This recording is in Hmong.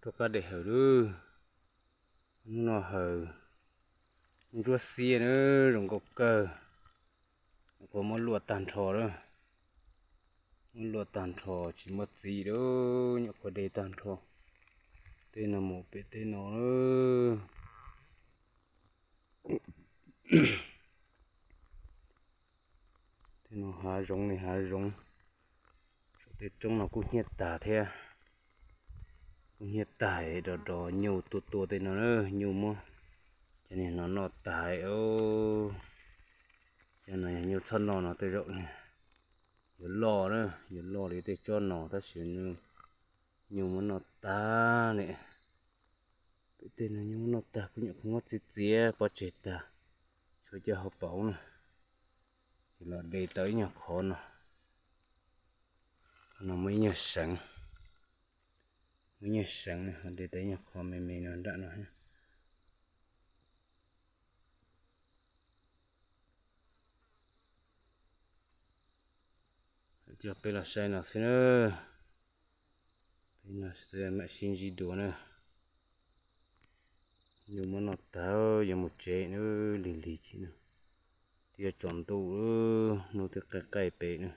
Koj kab de hawm lub, hnub no hawm, ntsuab xiab na, zoo nkauj kawg. Nyuam qhuav muab luaj tag nrho lawm, muab luaj tag nrho tsis muaj txiv lawm, nyuam qhuav de tag nrho. Tej no mus pem tej no lawm. Tej no hav zoov li hav zoov. Saum tej roob no kuj hnyiab tag thiab, kuj hnyiab tag, do do nyuj tua tua tej no na, nyuj muab cov niag no noj tag. Cov no yog nyuj txhob noj no tej zaum yuav loj na, yuav loj li tej tsob no tab sis nyuj muab noj tag ne. Pem tej no nyuj muab noj tag, kuv nyuam qhuav muab txiav txiav pov tseg tag, tshuav cov hauv paus na. Ces los de tau ib nyuag qhov no, qhov no muaj ib nyuag seev, muaj ib nyuag seev, de tau ib nyuag qhov me me no nram no. Coj peb los saib no xwb na, peb no mam sib ntsib dua na. Nyuj muab noj tag, yuav mus tsev na, lig lig tsis na, twb yuav tsaus ntuj, hnub twb qaij qaij pem na.